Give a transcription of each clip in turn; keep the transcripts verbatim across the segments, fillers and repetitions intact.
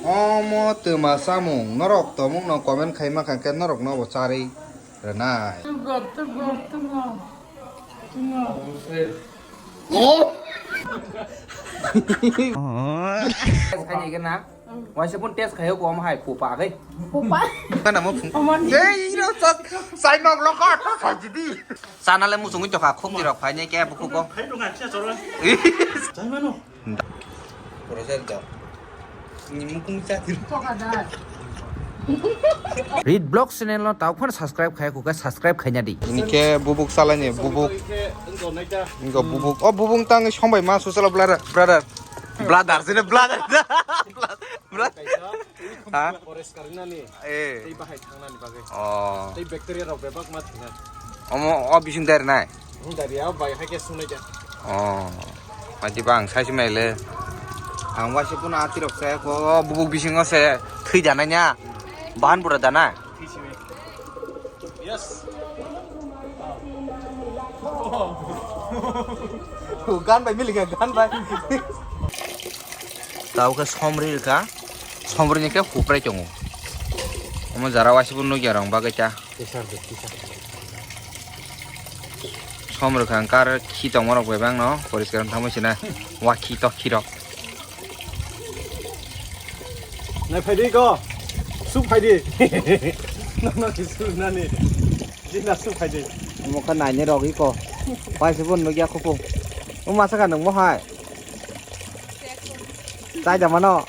Omo twma chamung norok tongmung no comment khai ma kha khe norok no bo charwi rwnai. Tugo, tugo, tugo, tugo. Test khai ni gana. Waisa pun test khayo ko am hai pupa kai. Pupa. Kana mo phung. Omo ni. Ei ro chak sai nok lo ka to sai jidi. Sana le musung to kha khum ni rok phai ne ke bu ko. Khai to ngai cha choro. Sai mano. Pura sai da. Ni mukung cha dir. Read Vlog channel no tau phano subscribe khai ko subscribe khai na di. Ini ke bubuk salai ni bubuk. Enggak bubuk. Oh bubuk tang sombai ma susalo brother brother. Brother sini brother. Brother. Ha? Forest karinani. Eh. Tei bahai thangnani bagwi. Oh. Tei bacteria rok bebak ma thina. Omo o bising dari nai. Dari ya bai hai ke sunai ja. Oh. Mati bang sai simai le. Ang waisa puno atirok se ko bubuk bisingo se thwi janai nya. Bahan pura dana. Thwi simi. Yes. Gan bai milikha gan bai. Tau khe somri rwkha. Somri ni khe huprai tongo. Omo jara waisa bo nukya rong bagwi ta. Tisar de tisar. Som rwkha ang kar khi tongma rok bai bang no poriskar wng thangma sina. Wa khi tok khi rok. Nai phaidi ko. Su phaidi. Nono ki su nani. Jina su phaidi. Mokha naini rogwi ko. Paisa bo nukya khupu. O masa ka nungmo hai. Chai da mano.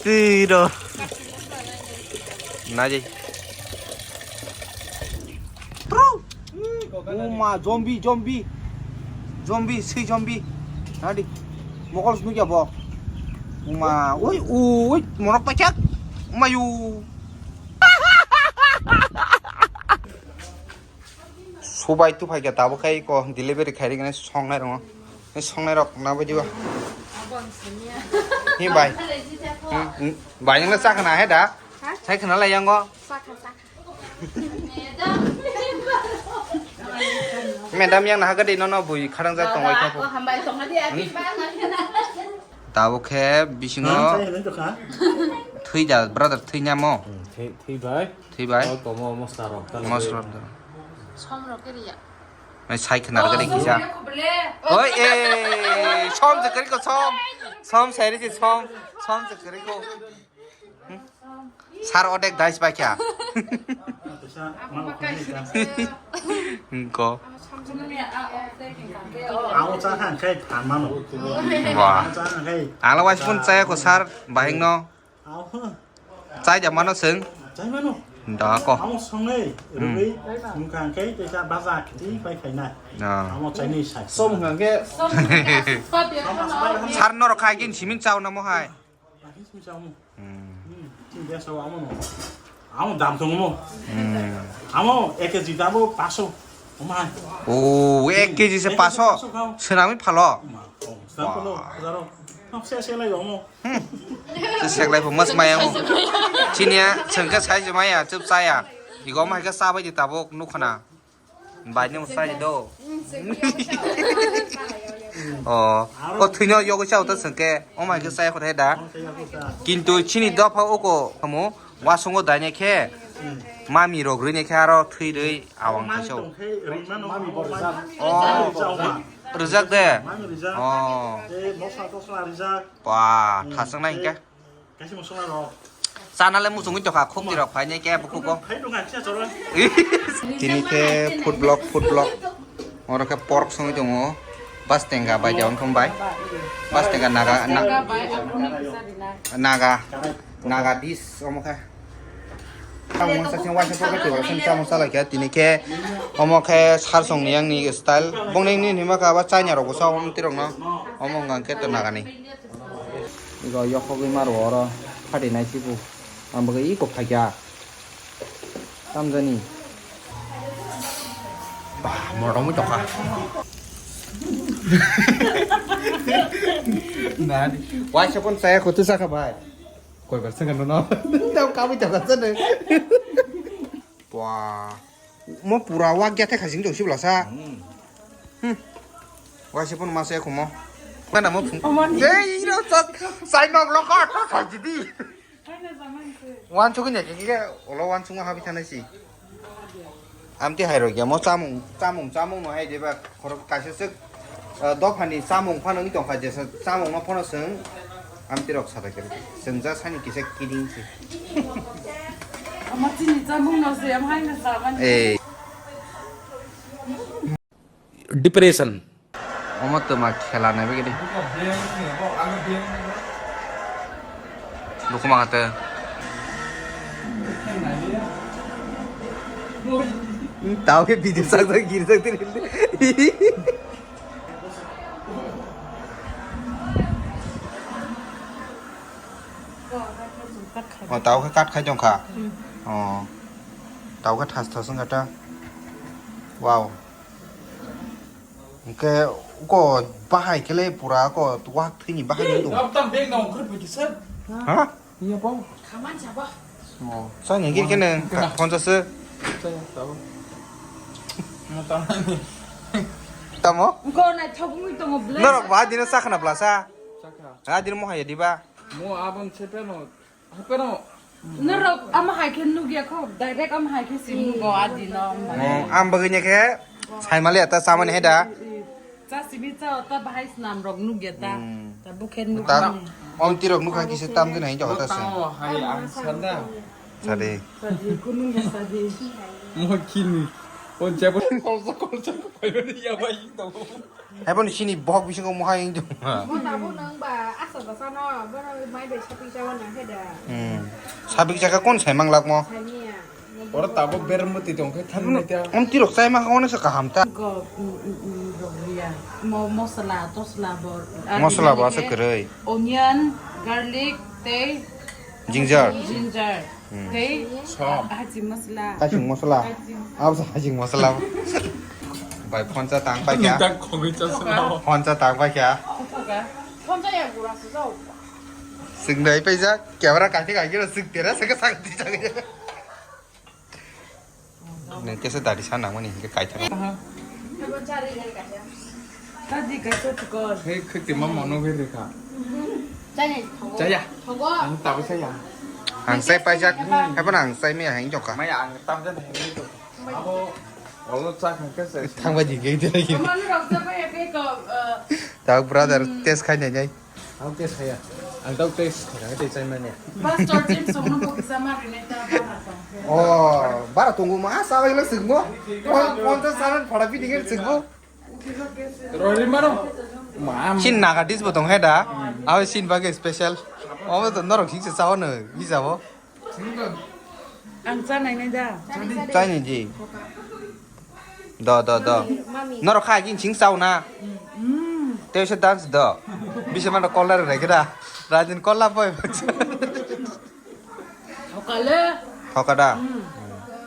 Tiro. Naji. Uma zombie zombie. Zombie si zombie. Nadi. Mokol nukya bo. Uma ui ui morok pachak. Uma yu. Subai tu phaikha tabuk khai ko delivery khairi gani songnai rongo. Ni songnai rok na bidi ba. Hi bai. Hmm, hmm. Bai nang sa khana he da. Ha? Sai khana lai yango. Sakha sakha. Madam yang na hagadi no no bui kharang jak tong wai kha. Hambai tong hadi aki ba na. Tabuk khe bisingo. Nang sai hinwi tongkha? Thwi da brother thwi nyamo. Hmm, thwi thwi bai. Thwi bai. Oh, tomo mosla rok ta. Mosla rok. Som rok ke riya. Mai sai khna rwgani kisa. Oi, eh, som je kari ko som. Som sai ri som. Som je kari ko. Hmm? Sar odek dais bai kya. Ko. Amo cha khan khai phan mano. Wah. Amo cha khan khai. Ala wais pun chaya ko sar bahing no. Amo. Chai da mano seng. Chai mano. Da ko. Amo songnai, hmm, rwgwi, mukha khe teisa baja khiti pai khaina. Ah. Amo chaini sai. Som hwnkha khe. Sar norok khai gin simin chao namo hai. Bakhi simi chao mo. Hmm. Hmm. Chini dia sao amo no. Amo dam tongo mo. Hmm. Amo ek kg dabo paso. Omai. Oh, ek kg se paso. Swnami phalo. Oma. Oh, swnami phalo. Wah. Jaro. Nok se se lai omo. Hmm. Se seklai pho mas maya mo. Chinia, chengke sai se maya, chup saya. Igo mai ke sabai di tabuk nukhana. Bai ni musai di do. Oh, o thwino yogo chao to chengke. O mai ke sai khothai da. Kintu chini dopha uko hamu wasungo daine khe. Mami rok rwini khe aro thwi rwi awang khaisao. Oh, rwjak de. Oh. Ba, thasang nai hingke. Chana le muchungwi tokha, khumti rok phainai khe bukhuk o. Tini khe food vlog, food vlog. Oro khe pork songwi tongo. Bas tengka bai de wngkha bai. Bas tengka naga, na-, naga, naga dish omo khe. Tamung sasing waisa pokhe twi waisa chamung salai khe tini khe omo khe sarsong ni yang ni style. Bongni ni hinma kha ba China rok bo sa omo twi rok no. Omo wngkha khe to naga ni. Ego yokogwi maro oro phatinai sibu. Ang bagwi iko phaikha. Tamjani. Bah, morok mui tokha. Nani? Waisa pon saya khutu saka bai. Koi bar sanga nono. Tau kawi tokha sene. Wah. Mo pura wak ya te khasing jong sibla sa. Hmm. Hmm. Waisa pon masa ya khumo. Mana mo phung. Ei, iro chak, sai nok lo ka, to sai jidi. Wan chukun ya, kike, olo wan chunga habi thanai si. Amti hai rok ya, mo chamung, chamung, chamung no hai deba, khorok kaisa sik, eh, dophani chamung phano ni tongkha, jesa chamung no phano seng, amti rok sada kere. Seng ja sani kisa kidding si. Ama chini chamung no se, am hai na sa man. Eh. Depression. Omo twma khela nai bagwi de. Bukhuma hate. Tao khe video sak sak gir sak tiri. O tao khe kat khai tong kha. O tao khe thas thas wng kha ta. Wow. Hingke uko bahai kele pura ko wak thwini bahai ni dong. Tam tam bag na ongkhor pwtisa. Ha? Iya, pau. Khaman jaba. Oh, sa ni gir kene phone sa se. Saya tahu. Mo tam ni. Tamo? Ko na thok mui tongo ble. Norok ba dino sa khana plasa. Sakha. Ha dino mo haya diba. Mo abang sepe no. Hapeno. Norok ama hai khe nugya kho, direct ama hai khe si nugo adi no. Oh, ang bagwi nya khe saimali ata samani heda. Cha sibi cha ta bahai snam rok nugya ta. Hmm. Ta bukhen Ta nugya. Om tirok nukha kisa tam din hai jota se. Tamo hai ang sanda. Sadi. Sadi kunung ya sadi. Mo kini. O jabo kolsa kolsa ko paimani ya bai to. Hai bono sini bohok bisingo mohai wng tong. Bo tabuk nang ba asa basa no, bono mai bai shopping chawa nang khe da. Hmm. Sabik jaka kon sai mang lak mo? Sani ya. Oro tabuk bermoti tong khe thang nai ta. Om tirok chai ma kha onek sa kaham ta. Go, mm, mm, mm, rok ya. Mo-, mosla, tosla bo. Mosla bo asa kwrwi. Onion, garlic, tei Ginger. Ginger. Hmm. Tei Som. Hajing masala. Hajing masala. Hajing. Abo sa hajing masala. Bai phone cha tang pai kya? Nang khogwi cha sala. Phone cha tang pai kya? Phone cha ya gura su jau. Sing dai pai ja. Camera kai kai kira sing tera saka sak di sak. Nang kesa dari sana mani ke kai thang. Tadi kaisa tukor. Hei khwti ma mono hei rekha. Chaya. Ang tabo chaya. Ang sai paijak. Haibo ang sai maya heng jokha. Maya ang tam jan heng jokha. Abo olo cha khang kesa. Thangba di gei de. Manu rok cha pai ke ko. Tao brother test khai nai nai. Ang tei saya. Ang tau tei saya tei chai mani. Pastor James song no kisa ma rinai ta bara song. Oh, bara tunggu ma sa wai la singmo. Pon pon ta saran phara pi dingin singmo. Rori mano. Ma. Chin naga dis botong heda. Awe chin bage special. Obo to norok sing se sao no. Bisa bo. Ang cha nai nai da. Chai ni ji. Do, do, do. Mami. Norok kha gin sing sao na. Mm. Tei se dance do. Bisa mana color rai kira. Rajin kola boy. Thokale. Thokada. Mm.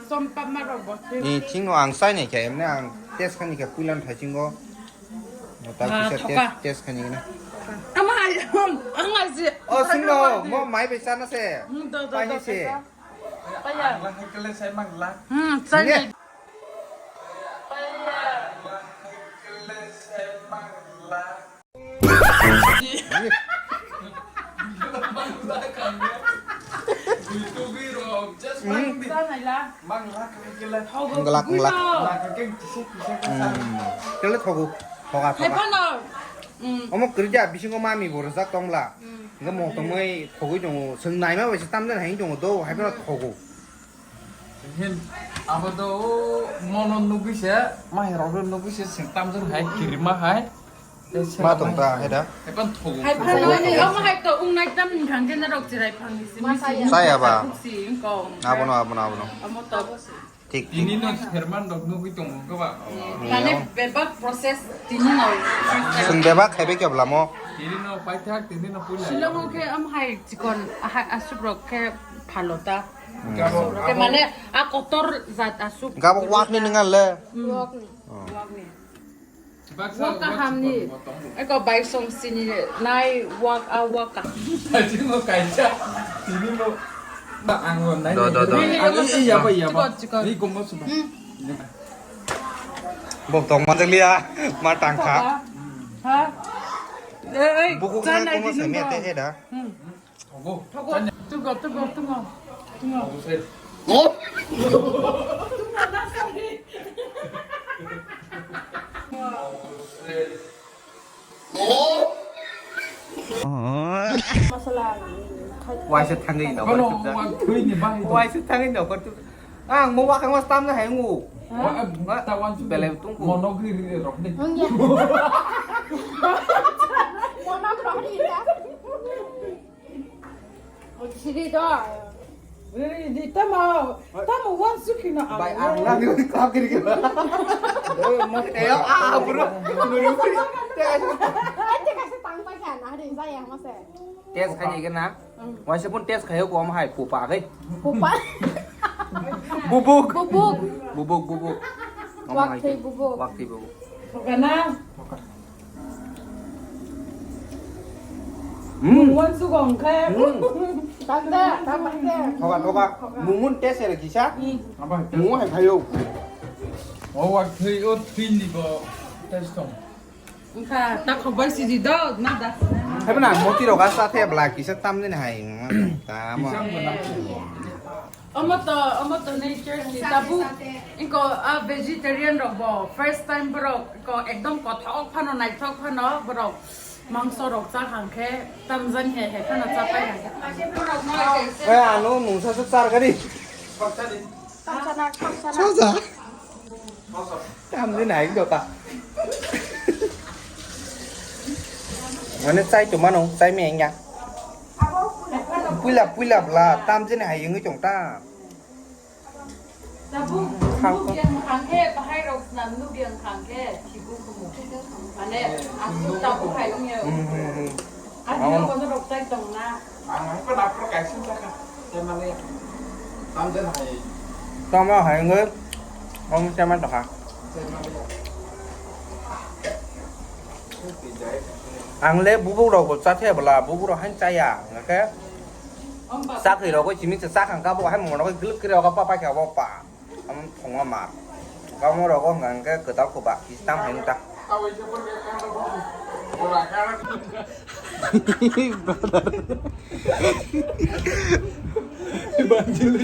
Som pap ma rok bo. Ni thing no ang sai nai khe emne ang test khani khe puilan thai chingo. Ta kisa test, test khani na. Ama ai, ang ai si. Oh, sing no, mo mai be sana se. Hmm, do, do, do, se. Paya. Ang lahai kele sai mang la. Hmm, sai. Paya. Ang lahai kele sai mang la. Sanai la. Manglak, manglak. Thogo. Manglak, manglak. Manglak, keng kisa, kisa, kisa. Hmm. Kele thogo. Thoga, thoga. Hai phano. Hmm. Omo kwrwija bisingo mami bo rwjak tongla. Hmm. Hingke mo tongmoi thogoi tongo. Chwng naima bai se tamjani hai tongo do, hai phano thogo. Hin, abo do o mono nugui se, maherok nugui se, chwng tamjani hai kirima hai. Ma tong ta, hai da? Hai phano ni, omo hai to ung nai tam ni thang khe norok chirai phang ni simi simi. Saya ba? Simi kong. Abono, abono, abono. Omo to. Thik, thik. Tini no Herman rok nugui tongo khe ba? Mane bebak process tini no. Chwng bebak khaibai khe bwlamo? Tini no paithak, tini no puila. Shillong o khe am hai chikon, ah, asuk rok khe phalo ta. Hmm. Asuk rok khe mane a kotor jat asuk. Gabo wak ni nwnga le. Hmm. Wak ni. Oh. Wak ni. Waka hamni. Eko bai song sini nai wak a waka. Tini mo kaisa. Tini mo. Ba ang mo nai. Do, do, do. Ang iya ba iya ba. Chikon, chikon. Ni gombo suba. Hmm. Bo tong ma jaliya ma tangkha. Ha? Buku kena kono sami ate he da. Tugo, tugo, tugo, tugo. Waisa thangwi no. Waisa thangwi no. Ang mo wakang mas tamna hai ngu. Belai tungku. Mono giri rok de. Mono giri. Siri do. Riri di tamo, tamo wan suki na. Bai ang lagi kau kiri kiri. Eh, ah, bro. Ente kasi tang pa kya na ri ba ya mase. Test khai ni na. Waisa pun test khai ko am hai pupa kai. Pupa. Bubuk. Bubuk. Bubuk bubuk. Wakti bubuk. Wakti bubuk. Kana. Hmm. Mungwan sugong khe. Hmm. Tangda, tangda. Thoga, thoga. Mungun test era kisa. Hmm. Mungun hai phayo. O wa thui, o thui ni bo test tong. Engkha ta khok bai sidi do, na da. Hai bana moti roga sa the bla kisa tam din hai. Ta mo. Omo to, omo to nature ni tabuk. Inko a vegetarian rok bo first time borok ko ekdom kothok phano naithok phano borok mangso rok cha hang khe tamjani he he phano cha pai hang khe. Borok no. Eh, ano mungsa se char gari. Tamsana, tamsana. Soja. Tamjani hai doka. Mane chai to mano, chai me engya. Puila, puila bla, tamjani hai wngwi tong ta. Tabuk nukya wngkha khe, bahai rok swnam nukya wngkha khe, thibuk khumu. Mane, aswk tabuk hai wngya. Hmm, hmm, hmm. Aswk kono rok chai tong na. Ang hai ko dapur kaisa chakha. Tei mane, tamjani hai. Tamo hai wngwi, omo chai man tongkha. Chai mane. Ang le bubuk rok bo cha the bwla, bubuk rok haino chaya, hwnkhe. Chakri rok bo simi se chakhang ka bo hai mano khe glwk kre rok pa pa khe bo pa. Am thongma ma. Kamo rok bo hwnkha hwnkhe kwtal khuba, kistam hai ta.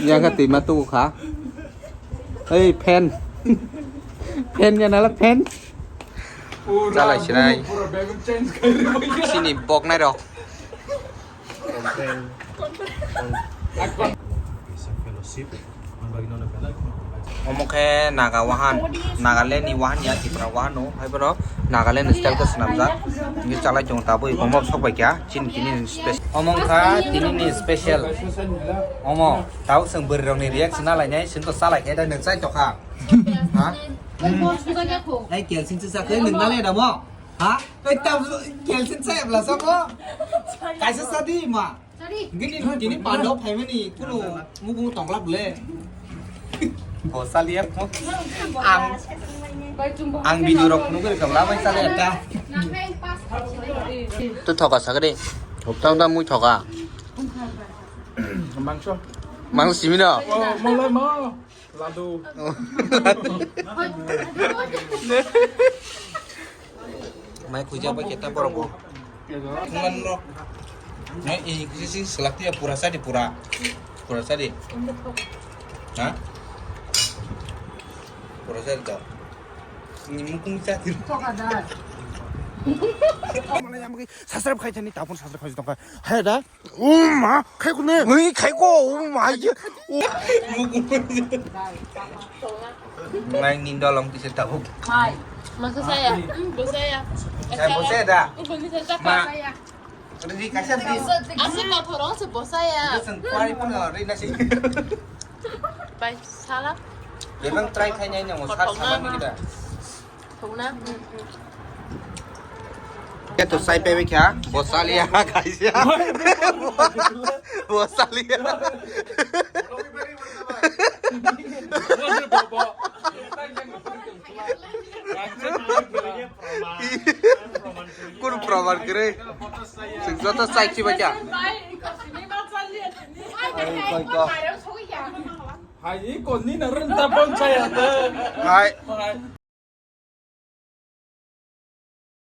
Yang ka twi ma tu kha. Ei, fan. Fan ya nala fan. Chalai sinai. Sini bok nai rok. Omo khe Naga wahan, Nagaland ni wahan ya, Tripura wahan no, hai bono Nagaland ni style khe swnamjak. Ni chalai chong tabui, omo sok bai kya, chini tini ni special. Omo kha tini ni special. Omo. Tao chwng bwrwi rokni reaction nalainai, chwng to chalai khe da nwng chai tokha. Ha? Ai, kelsin se sakhe nwng nalai da mo? Ha? Ai, ta kelsin se bla sa mo? Kaisa sadi ma. Gini tini pando phaimani kuno mugu tongla bole. Bo saliya mo. Ang, ang video rok nugri kamla mai saliya ta. Tu thoka sagri. Hoptang da mui thoka. Mangso. Mangso simi no. Oh, malai ma. Ladu. Mai khuja ba keta borok bo. Ngan no. Mai i kisi selak tiya pura sadi pura. Pura sadi. Ha? Pura sadi to. Ni mukung sadi. Subscribe khai thani tapon subscribe khai tongkha. Hai da. Uma, khai kune. Ui, khai ko, uma, ye. Ngai nin dolong kise tabuk. Hai. Masa saya. Hmm, bo saya. Saya bo saya da. Bo ni saya Ma. Saya. Ri kaisa di. Asa ka thorong se bo saya. Seng kuari pun ri nasi. Bai, salam. Memang try khai nai nang sar salam kita. Thokna. Khe to sai pebe kha, bo saliya kaisa. Bo saliya. Kun proman kre. Sing joto sai chiba kya? Hai, ko ni na run ta pon saya ta. Hai.